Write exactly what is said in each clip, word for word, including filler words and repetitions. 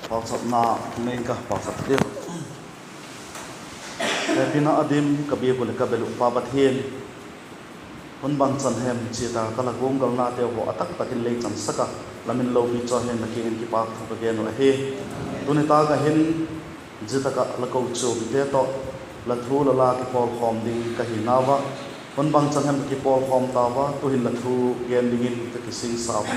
Pauchapna nei ka pauchap diu. Hepina a dim ka biak uh leh ka bel uh Pa Pathian, hun bangchan hem chia ta ka la guanggalnateu haw a taktak in lei chansak a, la min lopi chawi hen la kiang in kipâk thu ka gen uh ahi. Tuni tâk ah hin zia tak ah la kochuamte tawh la thu la la kipawlkhawm ding ka hinau ah, hun bangchan hem ka kipawlkhawm tau a, tu'hin la thu gen dingin ka kisingsa uh.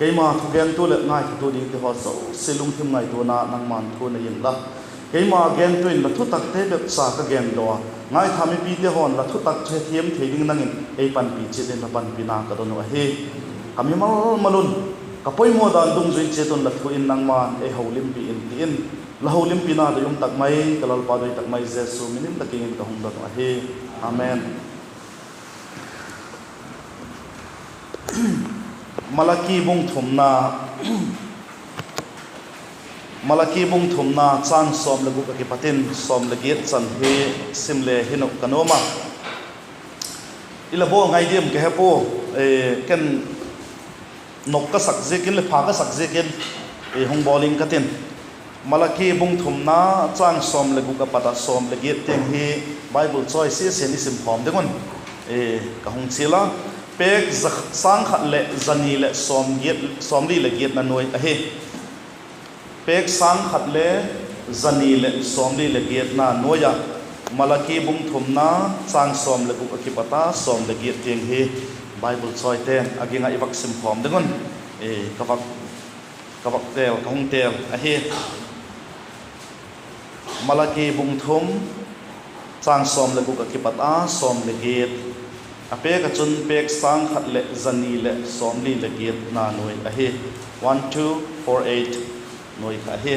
Keima thugentu leh ngaithatu dingte haw zosia lungthim ngaituana nangma'n thu nei inla, keima gentu in la thutakte bep cha ka gen daw a, ngaitha mipite haw'n la thutak chu hethiam thei ding nang in ei panpi chiat in la panpina ka don uh ahi. Ka mimal mal un, ka poimaw dan dungzui chiat un la thu in nangma'n ei holimpi in ti in, la holimpina doi um tak mai ka Lalpa doi tak mai Jesu min in la kiang in ka hung don uh ahi. Amen. Malaki bung thumna, Malaki bung thumna châng sawm leh guk ah kipat in sawm leh giat chan hi sim le hin uh ka nuam a. I la bawl ngai diam ka he pua, ken nok ka sak ziakin leh pha ka sak ziakin hung bawl ing ka tin. Malaki bung thumna châng sawm leh guk ah pat a sawm leh giat tiang hi Bible chawi siasia in i simkhawm ding un ka hung chial a. Pêk za, sâng khat leh za ni leh sawmli leh giatna nuai ahi. Pêk sâng khat le za ni leh sawmli leh giatna nuai ah, Malaki bung thumna châng sawm leh guk ah kipat a sawm leh giat tiang hi Bible chawite'n a ging ah i vak simkhawm ding un ka vak, ka vak têl, ka hung têl ahi. Malaki bung thum, châng sawm leh guk ah kipat a sawm leh giat. A pêk ah chun pêk sâng khat leh za ni leh sawmli leh giatna nuai ahi. One two four eight nuai kha ahi.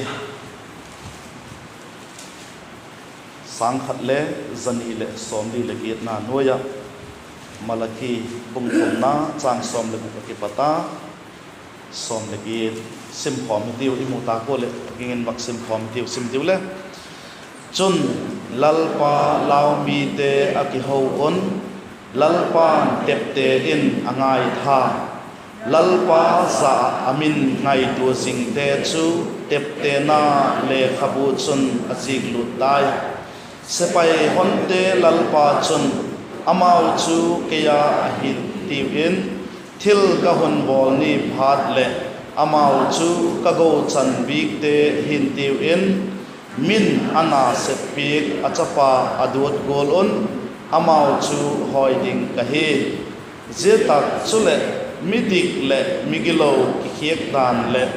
Sâng khat le za ni leh sawmli leh giatna nuai ah, Malaki bung thumna châng sawm leh guk ah kipat a sawm leh giat. Simkhawm hitiu, i mu ta kua leh ging in vak simkhawm hitiu, sim diu le. Chun, Lalpa lau mite a kiho un, Lalpa'n tepte in a ngaitha, Lalpa za ah a min ngaitua zingte chu teptena lekhabu chun a ziklût tai. Sepai honte Lalpa chun, amau chu kei â ahi tiu in, thil ka hun bawl ni phat leh amau chu ka gochan bikte hin tiu in, min a na sep piak a chapa a duat gual un amau chu hawi ding ka hi. Zia tak chuleh, midik leh migilo kikhiak dan leh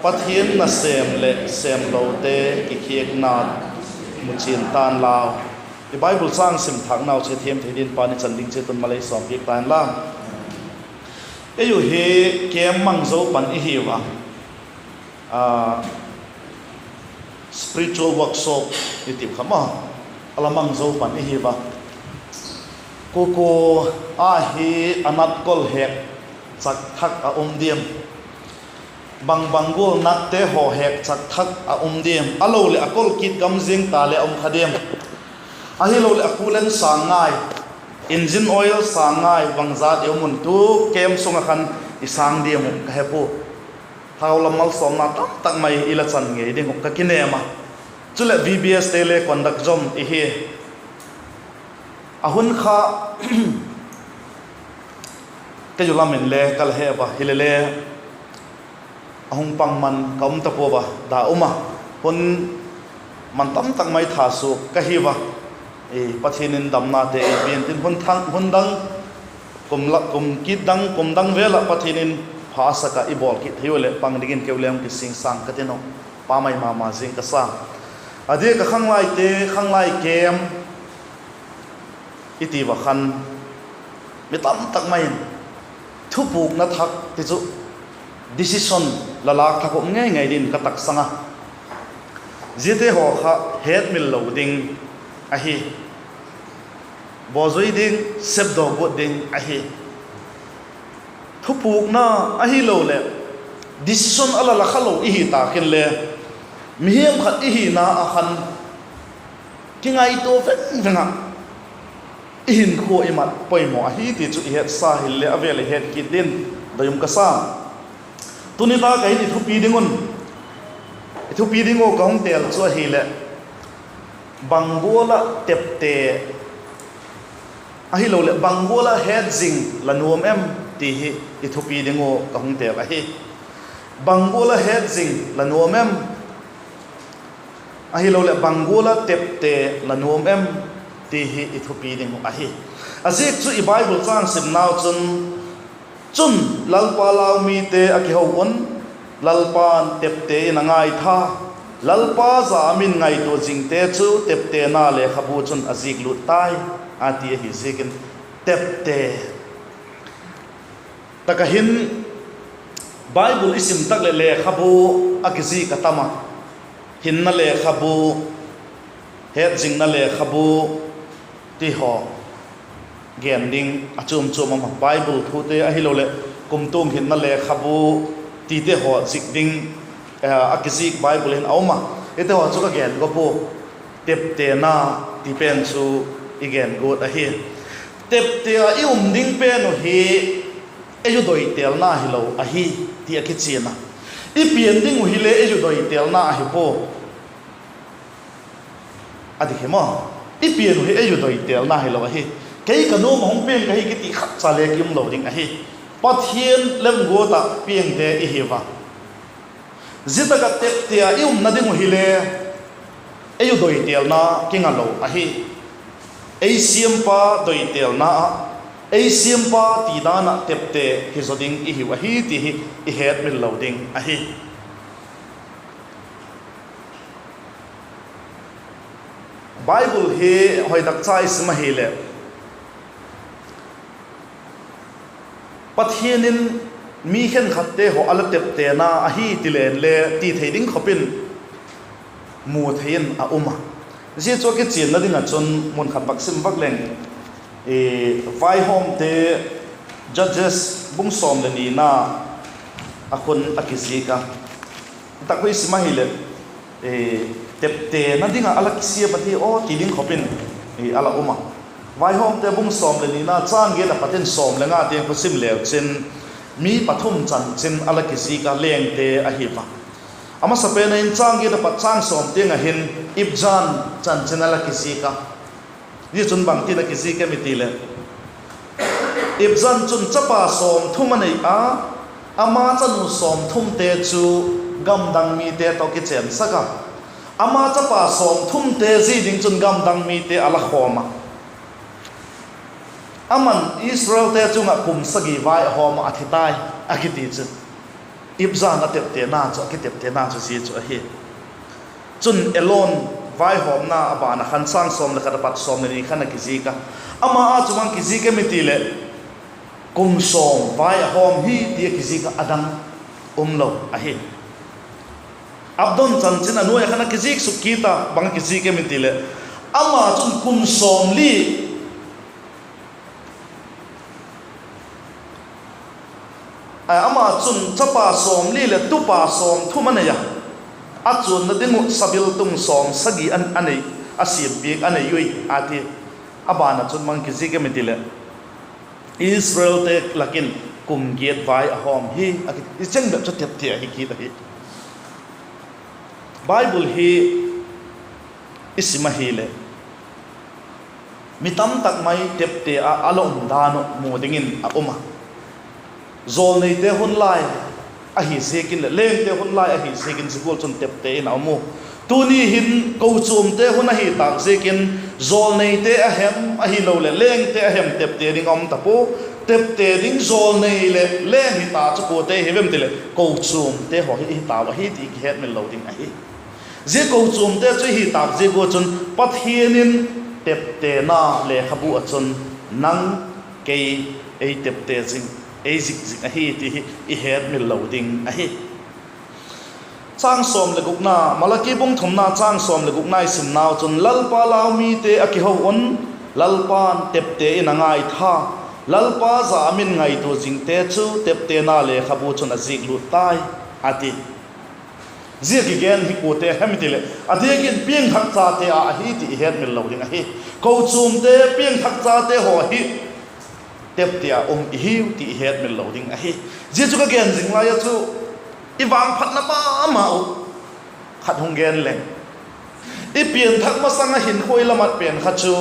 Pathian nasêm leh sêmlote kikhiakna muchian ta'n lau. I Bible châng sim thâknau chu thiam thei dingin Pa'n i chan ding chiat un malei sawmpiak ta inla. Ei u hi camp mang zo pan i hiu a, spiritual workshop i tiu kha maw, a la mang zo pan i hiu a. Kua kua a hi a nat kol hek chak thak a um diam? Bang bang gual natte haw hek chak thak a um diam? A lo leh a kol kit gam zing ta le a um kha diam? Ahiloleh a coolant sâng ngai, engine oil sâng ngai, bangzat i um un, tu camp sung ah khan i sâng diam uh ka he pua. Thau lam malsawmna tamtak mai i la chan ngei ding uh ka kinêm a. Chuleh V B S te le conduct zom i hi. A hun kha kei u lam inle ka la he a, hilele a hung pang man ka um ta pua a, da um a, hun man tamtak mai tha suak ka hiu a. Pathian in damnate ei pia'n tin, hun dang, kum kit dang, kum dang vêl ah Pathian in pha a sak ah i bawl kit thei u leh pang dingin keu le hung kising sâng ka tin uh. Pa mai ma ma zing ka sa. A diak ah khanglaite, khanglai camp i ti ua khan, mi tamtak mai in thupukna thak ti chu decision la lâk thak um ngei ngei dingin ka taksang a. Ziate haw kha hetmil lo ding ahi. Bawzui ding, sepdaw guat ding ahi. Thupukna ahiloleh decision a la la kha lo i hi tâk inle, mihing khat i hina ah khan kingaitua veng veng ah i hinkhua i mat poimaw ahi ti chu i hetsa hile a vêl i het kit dingin doi um ka sa. Tuni tâk ah hin i thupi ding un, i thupi ding uh ka hung têl chu ahileh, bang gual ah tepte, ahiloleh bang gual ah hetzing la nuam em ti hi i thupi ding uh ka hung têl ahi. Bang gual ah hetzing la nuam em, ahiloleh bang gual ah tepte la nuam em ti hi i thupi ding uh ahi. A ziak chu i Bible châng simnau chun, chun, Lalpa lau mite a kiho un, Lalpa'n tepte in a ngaitha, Lalpa za a min ngaitua zingte chu teptena lekhabu chun a ziklût tai, a ti ahi ziakin, tepte tak ah hin Bible i sim tak leh lekhabu a kizik a tam a, hinna lekhabu, hetzingna lekhabu ti haw gen ding a chuam chuam um a, Bible thute ahiloleh kumtuang hinna lekhabu tite haw zik ding, a kizik Bible hin a um a, hite haw chu ka gen gawp ua, teptena ti pen chu i gen guat ahi. Tepte ah i um ding pen uh hi ei u doitêlna hilo ahi, ti a kichian a. I pian ding uh hile ei u doitêlna ahi pua. A dik hi maw? I pian uh hi ei u doitêlna hilo ahi. Kei ka nuam ah hung piang ka hi kiti khat cha le ki um lo ding ahi. Pathian lemguat ah piangte i hiu a. Zia tak ah tepte ah i umna ding uh hile ei u doitêlna kinga lo ahi. Ei siampa doitêlna ah, ei siampa ti dan ah tepte hi zaw ding i hiu ahi ti hi i hetmil lo ding ahi. Bible hi hoi tak cha i sim ahileh, Pathian in mi khenkhatte haw a la teptena ahi ti leng le ti thei ding khawp in mu thei in a um a. Zia chu a kichianna ding ah chun mun khat bak sim vak leng, Vaihawmte, Judges bung sawm leh nina a khun a kizik a. Tak khu i sim ahileh, teptena ding ah a la kisiam ahi aw ti ding khawp in a la um a. Vaihawmte bung sawm leh nina châng giat a pat in sawm leh nga tiang khu sim leu chin, mi pathum chanchin a la kizik a, lengte ahi a. A masapen ah in châng giat a pat châng sawm tiang ah hin Ibzan chanchin a la kizik a. Zia chun bangtin a kizik em i ti leh, Ibzan chun chapa sawmthum a nei a, ama chanu sawmthumte chu gamdang mite tawh kichênsak a, ama chapa sawmthumte zi ding chun gamdang mite a la khawm a. Ama'n Israelte chung ah kum sagi vai a hawm ah a thi tai, a kiti chu. Ibzan a teptena chu, a kiteptena chu zia chu ahi. Chun Elon vaihawmna a ban ah khan châng sawm leh khat a pat sawm leh ni khan a kizik a. Ama â chu bang kizik em i ti leh, kum sawm vai a hawm hi ti a kizik a, a dang um lo ahi. Abdon chanchin a nuai ah khan a kizik suk kit a, bang a kizik em i ti leh, ama chun kum sawmli, ama chun chapa sawmli leh tupa sawmthum a nei a, a chuanna ding uh sabiltung sawmsagi a nei, a siampiak a nei ui a ti. A ban ah chun bang kizik em i ti leh, Israelte lak in kum giat vai a hawm hi, a ti. I cheng bep chu tepte ahi kit ahi. Bible hi i sim ahileh, mi tamtak mai tepte ah a la um dan uh mu dingin a um a. Jawlneite hun lai ahi ziakin leh lengte hun lai ahi ziakin zia gual chun tepte in a um u. Tuni hin kochuamte hun ahi tâk ziakin jawlneite a hem ahiloleh lengte a hem tepte ding a um ta pua. Tepte ding jawlnei leh leng hi ta chu kuate hi vem ti leh kochuamte haw hi hi tau ahi ti kihetmil lo ding ahi. Zia kochuamte chu hi tâk ziak ua chun Pathian in teptena lekhabu ah chun nang, kei, ei tepte zing, ei zik zing ahi ti hi i hetmil lo ding ahi. Châng sawm leh gukna, Malaki bung thumna châng sawm leh gukna i simnau chun, Lalpa lau mite a kiho un, Lalpa'n tepte in a ngaitha, Lalpa za a min ngaitua zingte chu teptena lekhabu chun a ziklût tai, a ti. Zia kigen hi kuate hem i ti leh, a diak in piangthakchate â ahi ti i hetmil lo ding ahi. Kochuamte piangthakchate haw hi tepte ah um i hiu ti i hetmil lo ding ahi. Zia chu ka gen zing lai ah chu i vangphatna ma ma uh khat hung gen leng. I pianthak masang ah hinkhua i la mat pen kha chu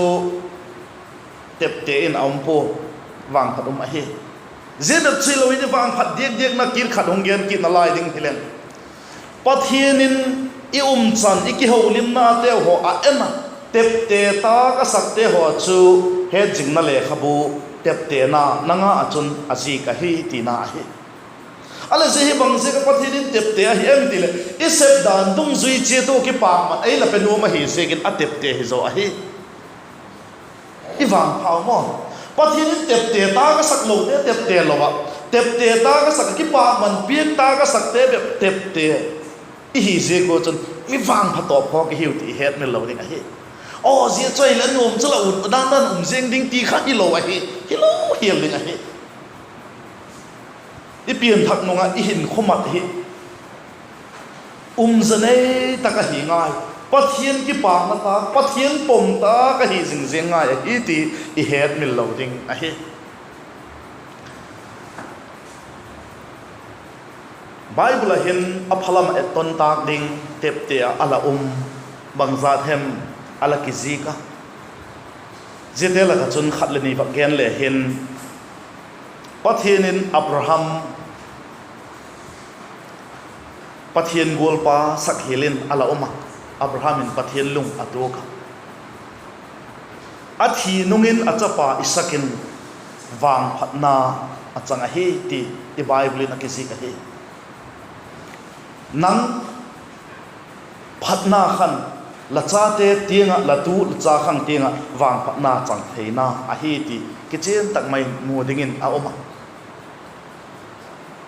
tepte in a um pua, vangphat um ahi. Zia bep chu hilo in i vangphat diak diakna kit khat hung gen kitna lai ding hileng, Pathian in i umchan, i kiholimnateu haw a en a, tepte tâk a sakte haw chu hetzingna lekhabu, teptena na nga ah chun a zik ahi tina ahi. A leh zia hi bang ziak ah Pathian in tepte ahi em ti leh, i sep dan dungzui chiat ua kipakman ei la pe nuam ahi ziakin a tepte hi zaw ahi. I vangphat u maw? Pathian in tepte tâk a sak lote tepte lo ah, tepte tâk a sak, kipakman piak tâk a sakte bep tepte i hi ziak ua chun mi vangphat tawp khawk i hiu ti i hetmil lo ding ahi. Aw, zia chu ahileh nuam chu la, u, dan dan um ziang ding ti kha hilo ahi, hilo hial ding ahi. I pianthak nung ah i hinkhua mat hi umza nei tak ahi ngai. Pathian kipakna tâk, Pathian pom tâk ahi zing ziang ngai ahi ti i hetmil lo ding ahi. Bible ah hin a phalam ah etton tâk ding tepte ah a la um bangzat hem a la kizik a. Ziate lak ah chun khat le ni vak gen le hin, Pathian in Abraham Pathian gualpa sak hial in a la um a, Abraham in Pathian lung a tuak a. A thi nung in a chapa Isak in vangphatna a chang ahi ti i Bible in a kizik ahi. Nang phatna khan la chate tiang ah, la tu la cha khang tiang ah vangphatna chang theina ahi ti kichian tak mai mu dingin a um a.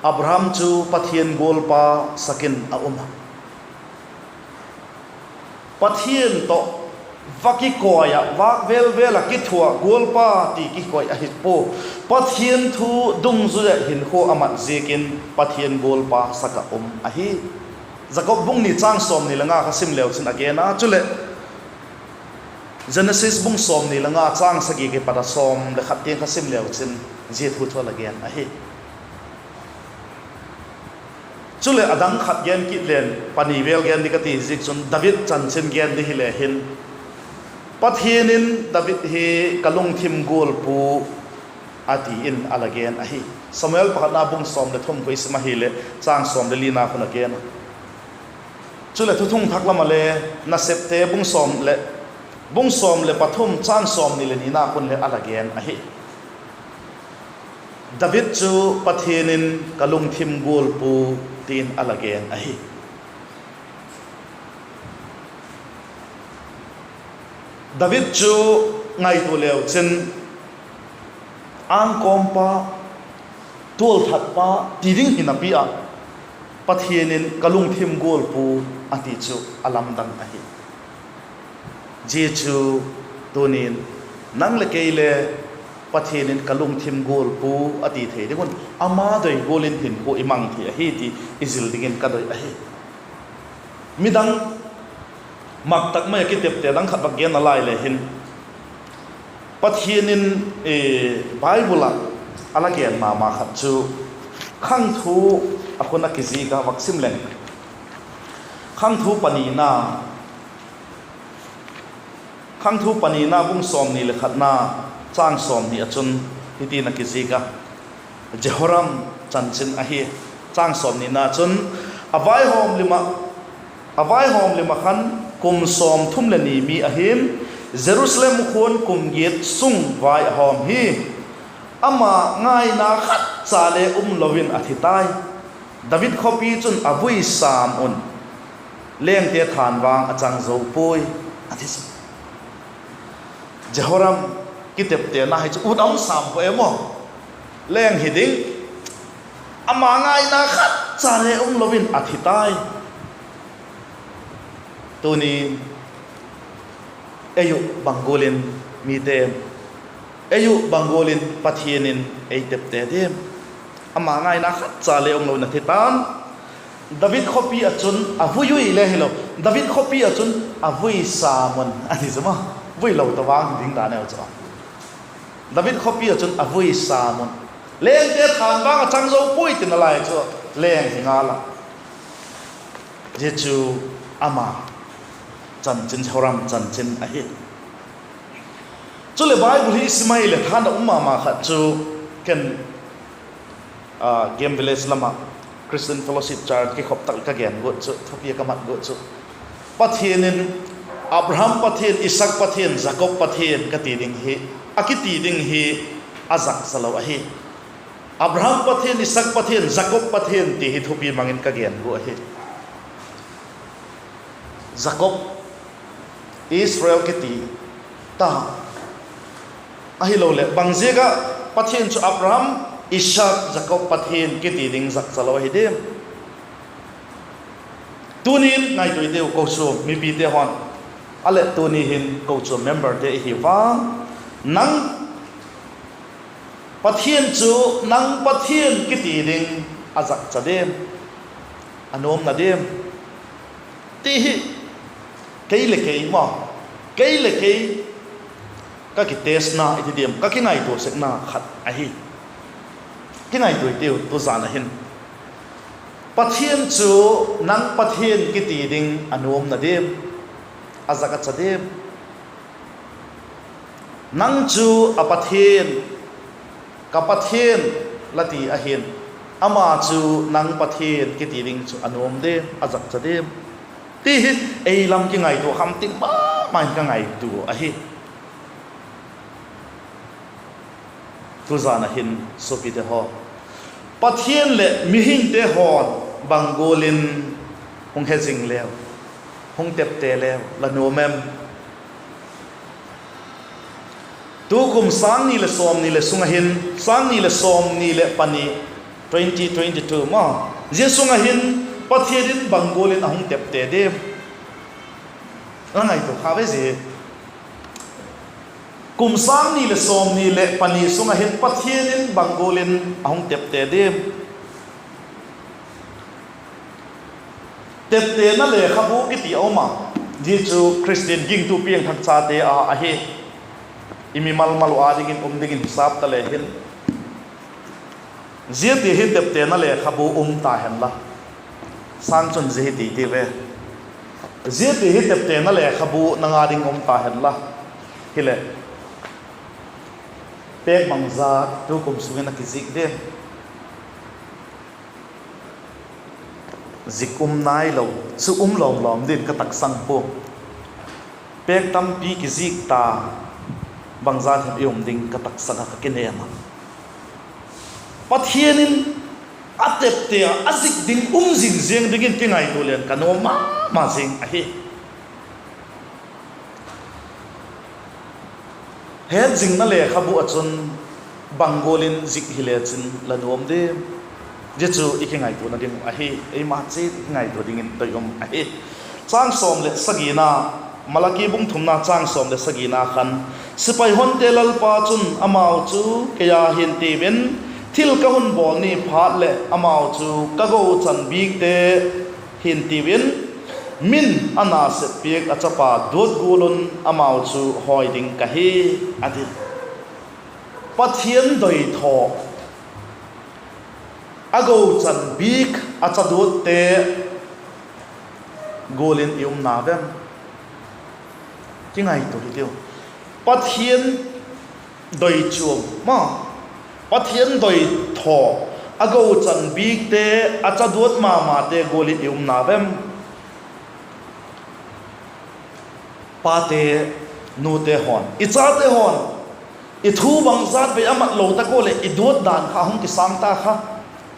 Abraham chu Pathian gualpa sak in a um a. Pathian tawh va kikoi ah, vâk vêl vêl ah kithuah gualpa ti kikoi ahi pua. Pathian thu dungzui ah hinkhua a mat ziakin Pathian gualpa sak ah um ahi. Jakob bung ni châng sawmni le nga kha sim leu chin a gen a, chuleh Genesis bung sawmni le nga châng sagi kipat a sawm le khat tiang kha sim leu chin zia thu chu a la gen ahi. Chuleh a dang khat gen kit leng, pani vêl gen ding ka ti ziak chun David chanchin gen ding hile hin, Pathian in David hi ka lungthim gualpu a ti in a la gen ahi. Samuel pakhatna bung sawm leh thum khu i sim ahileh châng sawm le lina khun a gen a. Chuleh Thuthung Thak lam ah le Nasepte bung sawm leh, bung sawm leh pathum châng sawmni leh nina khun le a la gen ahi. David chu Pathian in ka lungthim gualpu ti in a la gen ahi. David chu ngaitua leu chin, ângkawmpa, tualthatpa ti ding hi napi ah, Pathian in ka lungthim gualpu a ti chu a lamdang ahi. Zia chu tuni'n nang leh kei le Pathian in ka lungthim gualpu a ti thei ding un ama doi gual in hinkhua i mang thei ahi ti i zil dingin ka doi ahi. Midang mak tak mai ah kitepte dang khat vak gen nalai le hin, Pathian in, e, Bible ah a la gen ma ma khat chu Khangthu a khun a kizik a, vak sim leng. Khangthu panina, Khangthu panina bung sawmni le khatna châng sawmni ah chun hiti'n a kizik a, Jehoram chanchin ahi. Châng sawmnina chun, a vaihawm lim ah, a vaihawm lim ah khan kum sawmthum leh ni mi ahi'n, Jerusalem khua'n kum giat sung vai a hawm hi. Ama ngaina khat cha le um lo in a thi tai. David khawpi chun a vui sâm un, lengte thân vang a chang zo puai, a ti chu. Jehoram kiteptena hi chu ut a um sâm pua e maw. Leng hi ding, ama ngaina khat cha le um lo in a thi tai. Tuni ei uh bang gual in mite, ei uh bang gual in Pathian in ei tepte diam? Ama ngaina khat cha le um lo in a thi ta'n. David khawpi ah chun a vui ui le hilo, David khawpi ah chun a vui sâm un a ti chu maw. Vui lo ta vang hi ding dan eu chu. David khawpi ah chun a vui sâm un, lengte thân vang a chang zo puai ti nalai chu, leng hi ngal a. Zia chu ama chanchin, Jehoram chanchin ahi. Chuleh Bible hi i sim ahileh tha na um ma ma khat chu ken Game Village lam ah Christian Fellowship Church kikhop tak ka gen guat chu, thupi a ka mat guat chu, Pathian in Abraham Pathian, Isaac Pathian, Jakob Pathian ka ti ding hi, a kiti ding hi a zakcha lo ahi. Abraham Pathian, Isaac Pathian, Jakob Pathian ti hi thupi mang in ka gen guat ahi. Jakob, Israel kiti ta. Ahiloleh bang ziak ah Pathian chu Abraham, Isaac, Jakob Pathian kiti ding zakcha lo ahi diam? Tuni'n ngaitua i tiu, kochuam mipite haw'n, a leh tuni hin kochuam memberte i hi vang, nang Pathian chu nang Pathian kiti ding a zakcha diam, a nuamna diam ti hi kei leh kei maw, kei leh kei ka kitestna i ti diam, ka kingaitua sekna khat ahi. Kingaitua i tiu, tuzan a hin Pathian chu nang Pathian kiti ding a nuamna diam, a zakcha diam? Nang chu a Pathian, ka Pathian la ti ahi'n, ama chu nang Pathian kiti ding chu a nuam diam, a zakcha diam ti hi ei lam kingaitua kham ting ma ma in ka ngaitua ahi. Tuzan a hin suapite haw, Pathian leh mihingte haw'n bang gual in hung he zing leu, hung tepte leu la nuam em? Tukum sâng ni leh sawmni leh sung a hin, sâng ni leh sawmni leh pani, twenty twenty-two maw, zia sung a hin Pathian in bang gual in a hung tepte diam? La ngaitua kha ve zi. Kum sâng ni leh sawmni leh pani sung a hin Pathian in bang gual in a hung tepte diam? Teptena lekhabu kiti a um a, zia chu Khristian gingtu piangthak chate â ahi. I mimal mal uh â dingin um dingin hisap ta le hin, zia ti hi teptena lekhabu um ta henla, sâng chun zia hi ti ti ve, zia ti hi teptena lekhabu nang â ding um ta henla, hileh pêk bangza tukum sung in a kizik diam? Zik um nailo chu um lawm lawm din ka taksang pua. Pêk tampi kizik ta, bangza hem i um ding ka taksang ah ka kinem a. Pathian in a tepte ah a zik ding um zing ziang dingin kingaitua leng ka nuam ma ma zing ahi. Hetzingna lekhabu ah chun bang gual in zik hile chin la nuam diam? Zia chu i kingaituana ding uh ahi, eima chiat i kingaitua dingin doi um ahi. Châng sawm leh sagina, Malaki bung thumna châng sawm leh sagina khan, Sipai honte Lalpa chun amau chu kei â hin tiu in, thil ka hun bawl ni phat leh amau chu ka gochan bîkte hin tiu in, min a na sep piak a chapa duat gual un amau chu hawi ding ka hi, a ti. Pathian doithaw, a gochan bîk a cha duatte gual in i um na vem? Kingaitua hitiu. Pathian doichuam ma, Pathian doithaw, a gochan bîkte, a cha duat ma mate gual in i um na vem? Pate, nute haw'n, i chate haw'n i thu bangzat vei a mat lo tak ua leh i duat dan kha hung kisâng ta kha,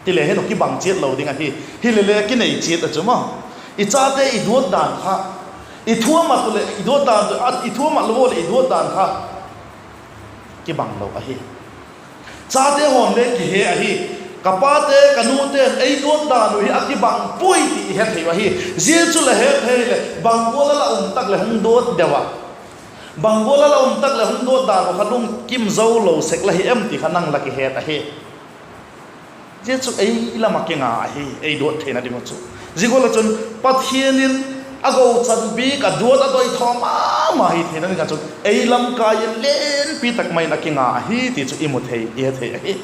ti le hin uh kibang chiat lo ding ahi. Hile le kinei chiat a chu ma, i chate i duat dan kha, i thu a mat u leh i duat dan, i thu a mat lo ua leh i duat dan kha kibang lo ahi. Chate haw'n le kihe ahi, ka pate ka nute'n ei duat dan uh hi a kibang puai ti i hethei uh ahi. Zia chu la hethei leh bang gual a la um tak leh hung duat deu a, bang gual a la um tak leh hung duat dan uh kha lungkim zo lo sek la hi em ti kha nang la kihet ahi. Zia chu ei lam ah kinga ahi, ei duat theina ding uh chu. Zia gual ah chun Pathian in a gochan bîk a duat a doithaw ma ma hi theina ding ah chun ei lamkai in lenpi tak mai in a kinga ahi ti chu i mu thei, i he thei ahi.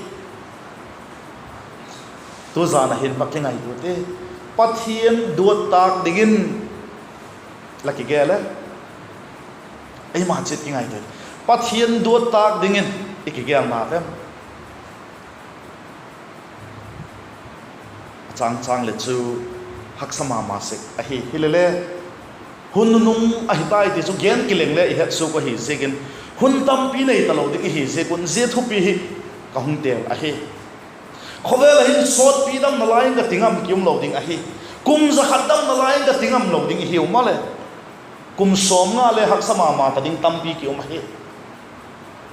Tuzan a hin va kingaitua ti, Pathian duat tâk dingin La kigel e? Eima chiat kingaitua, Pathian duat tâk dingin i kigelna vem? A châng châng leh chu haksa ma ma sek ahi. Hilele, hun nunung ahi tai ti chu gen kileng le i het suk ahi ziakin, hun tampi nei talo ding i hi ziak un zia thupi hi ka hung têl ahi. Khawvel ah hin sawtpi damna lai in ka ti ngam ki um lo ding ahi. Kum za khat damna lai in ka ti ngam lo ding i hiu maleh, kum sawmnga le haksa ma ma ta ding tampi ki um ahi.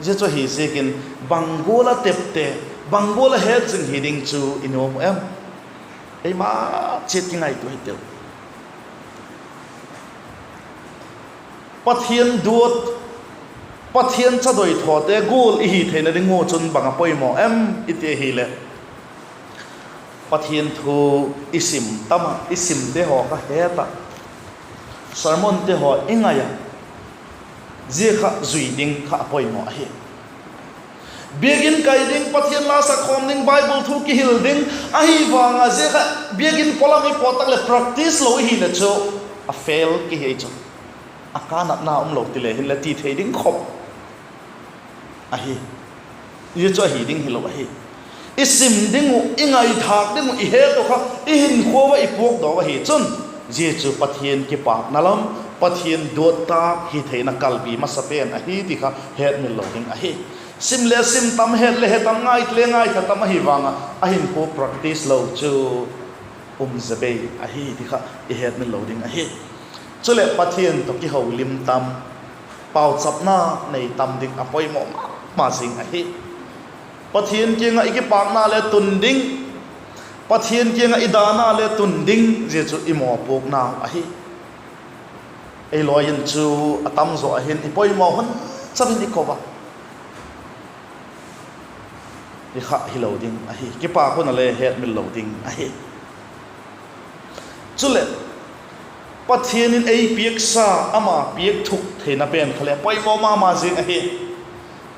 Zia chu ahi ziakin, bang gual a tepte, bang gual a het zing hi ding chu i nuam uh em? Eima chiat kingaitua hitiu. Pathian duat, Pathian chadoithawte gual i hi theina ding ua chun bang a poimaw em i ti ahileh, Pathian thu i sim tam ah, i simte haw kha het ah, sermonte haw i ngai ah, zia kha zui ding kha a poimaw ahi. Biakin kai ding, Pathian la sak khawm ding, Bible thu kihil ding, ahi vang a zia kha biakin pawlam i pawt tak leh practice lo i hileh chu a fail kihi chu. A kanatna um lo ti le hinle ti thei ding khop ahi. Zia chu ahi ding hilo ahi. I sim ding uh, i ngaithâk ding uh, i het uh kha i hinkhua ah i puakdaw ahi chun, zia chu Pathian kipâkna lam, Pathian duat tâk hi theina kalpi masa pen ahi ti kha hetmil lo ding ahi. Sim le sim tam, het le he tam, ngai le ngaitha tam ahi vang ah a hinkhua practice lo chu um za bei ahi ti kha i hetmil lo ding ahi. Chuleh Pathian tawh kiholim tam, pauchapna nei tam ding a poimaw ma ma zing ahi. Pathian kiang ah i kipâkna le tun ding, Pathian kiang ah i dana le tun ding, zia chu i mawpuaknau ahi. Ei lawi in chu a tam zaw a hin i poimaw hun chan in i ko a, i kha hilo ding ahi, kipâk hun a le hetmil lo ding ahi. Chuleh, Pathian in ei piaksa, ama piak thuk theina pen kha le poimaw ma ma zing ahi.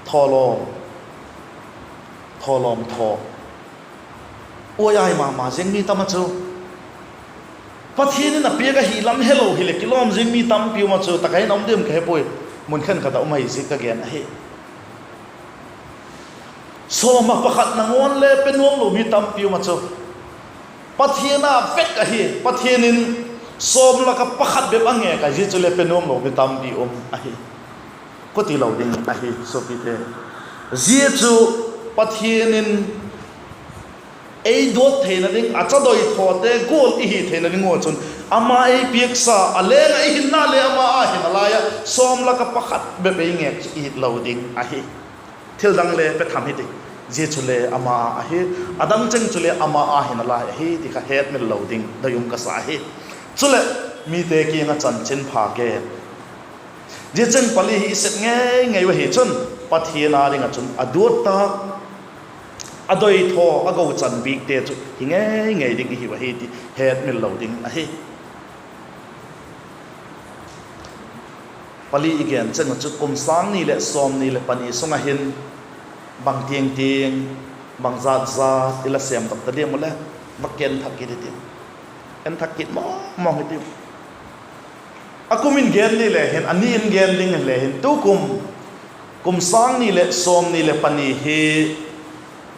Thawlawm, thawlawm thaw, uai ai ma ma zing mi tam ah chu, Pathian in a piak ahi lam helo hileh kilawm zing mi tampi um ah chu, tak ah hin um diam ka he puai, mun khenkhat ah um ahi ziak ka gen ahi. Sawm ah pakhat nangawn le pe nuam lo mi tampi um ah chu, Pathian a vek ahi, Pathian in sawm lak ah pakhat bep a ngêk ahi, zia chu le pe nuam lo mi tampi um ahi. Khuti lo ding ahi suapite. Zia chu Pathian in ei duat theina ding, a chadoithawte gual i hi theina ding ua chun, ama ei piaksa, a leng ah i hinna le ama a hina lai ah sawm lak ah pakhat bep ei ngêk chu i hilo ding ahi. Thil dang le pe tham hiti, zia chule ama a ahi, a dang cheng chule ama a hina lai ahi ti kha hetmil lo ding doi um ka sa ahi. Chuleh, mite kiang ah chanchinpha gen, zia cheng pali hi i sep ngei ngei u ahi chun, Pathian â ding ah chun a duat tâk, a doithaw, a gochan bikte chu hi ngei ngei ding i hiu ahi ti hetmil lo ding ahi. Pali i gen cheng uh chu kum sâng ni leh sawmni leh pani sung ah hin bang tiang tiang, bang zat zat i la sêmdok ta diam u le, va ken thak kit hitiu. En thak kit mawng mawng hitiu. A kum in gen ni le hin, a ni in gen ding le hin, tukum, kum sâng ni leh sawmni leh pani hi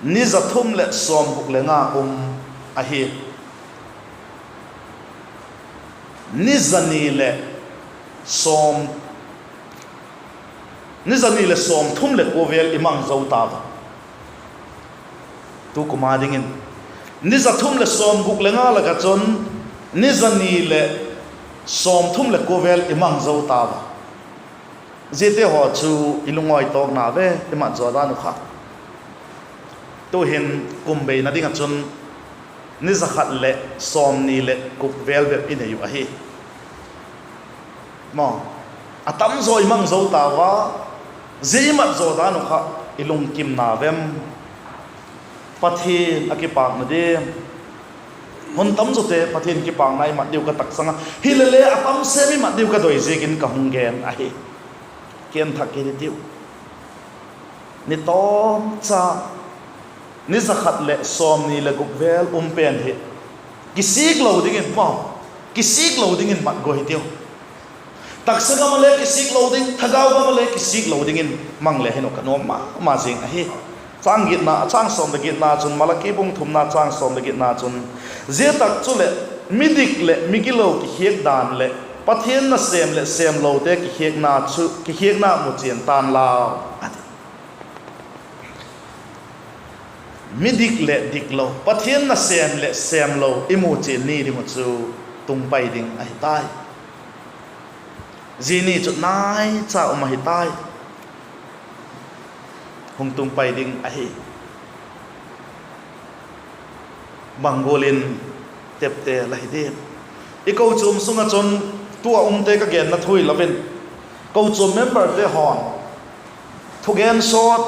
ni za thum leh sawmguk le nga um ahi. Ni za ni leh sawm, ni za ni leh sawmthum leh kua vel i mang zo tau a. Tukum â dingin, ni za thum leh sawmguk le nga lak ah chun, ni za ni leh sawmthum leh kua vel i mang zo tau a. Ziate haw chu i lungawi tawkna ve, i mat zaw dan uh kha. Tu'hin kum beina ding ah chun ni za khat leh sawmni leh guk vel bep i nei uh ahi. Maw, a tam zaw i mang zo tau a, zia i mat zaw dan uh kha i lungkimna vem? Pathian a kipâkna diam? Hun tam zawte Pathian kipâkna i mat diu ka taksang a, hilele a tam sem i mat diu ka doi ziakin ka hung gen ahi. Ken thak kit hitiu. Ni tawmcha, ni za khat leh sawmni leh guk vel um pen hi kisik lo dingin, maw, kisik lo dingin mat gua hitiu. Taksa gam ah le kisik lo ding, thagau gam ah le kisik lo dingin mang le hin u ka nuam ma ma zing ahi. Châng gitna, châng sawm leh gitna chun, Malaki bung thumna châng sawm leh gitna chun, zia tak chuleh, midik leh migilo kikhiak dan leh, Pathian nasêm leh sêmlote kikhiakna chu, kikhiakna mu chian ta'n lau, a ti. Midik leh diklo, Pathian nasêm leh sêmlo i mu chian ni ding uh chu tung pai ding ahi tai. Zia ni chu naicha um ahi tai. Hung tung pai ding ahi. Bang gual in tepte la hi diam? I kochuam sung ah chun tu a umte ka genna thu hilo in, kochuam memberte haw'n thugen sawt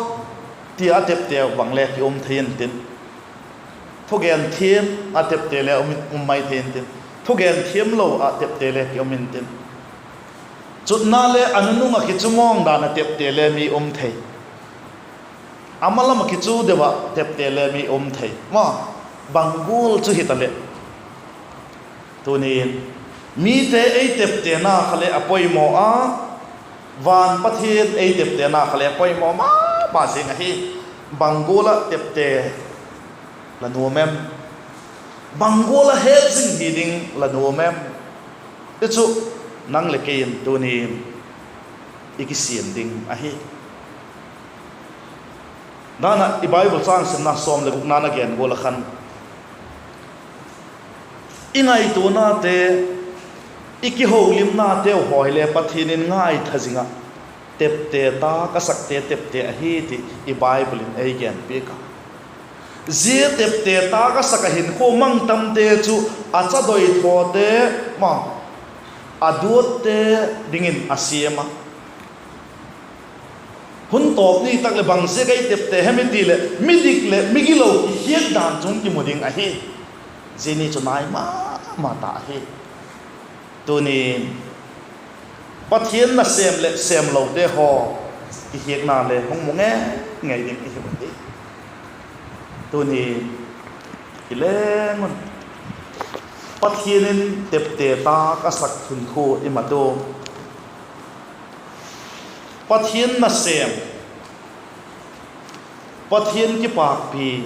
ti a tepte bang le ki um thei intin, thugen thiam a tepte le um, um mai thei intin, thugen thiamlo a tepte le ki um intin, chutna le a nunung ah kichu mawng dan a tepte le mi um thei. A malam ah kichu deu ah tepte le mi um thei. Ma, bang gual chu hitaleh, tuni'n mite ei teptena kha leh a poimaw a, van Pathian ei teptena kha leh a poimaw ma ma zing ahi. Bang gual ah tepte la nuam em? Bang gual ah het zing hi ding la nuam em? Ti chu nang leh kei in tuni'n i kisiam ding ahi. Dan ah i Bible châng simna sawm leh gukna na gen gual ah khan, i ngaituanate, i kiholimnateu haw hile Pathian in ngaitha zing ah, tepte tâk a sakte tepte ahi ti i Bible in ei genpiak a. Zia tepte tâk a sak ah hinkhua mang tamte chu a cha doithawte, ma, a duatte dingin a siam a. Hun tawp ni tak leh bang ziak a i tepte hem i ti leh, midik leh migilo kikhiak dan chu hung kimu ding ahi. Zia ni chu nai ma ma ta ahi. Tuni'n Pathian nasêm leh sêmlote haw kikhiakna le hung mu ngei ngei ding i hi u hi. Tuni i leng un, Pathian in tepte tâk a sak hinkhua i mat u, Pathian nasêm, Pathian kipâkpi,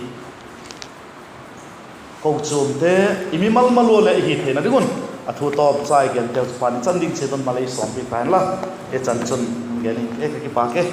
kochuamte i mimal mal ua leh i hi theina ding un, a thu tawmchai genteu chu pha ni chan ding chiat un malei sawmpi ta inla, i chan chun gen ing e, ka kipâk e.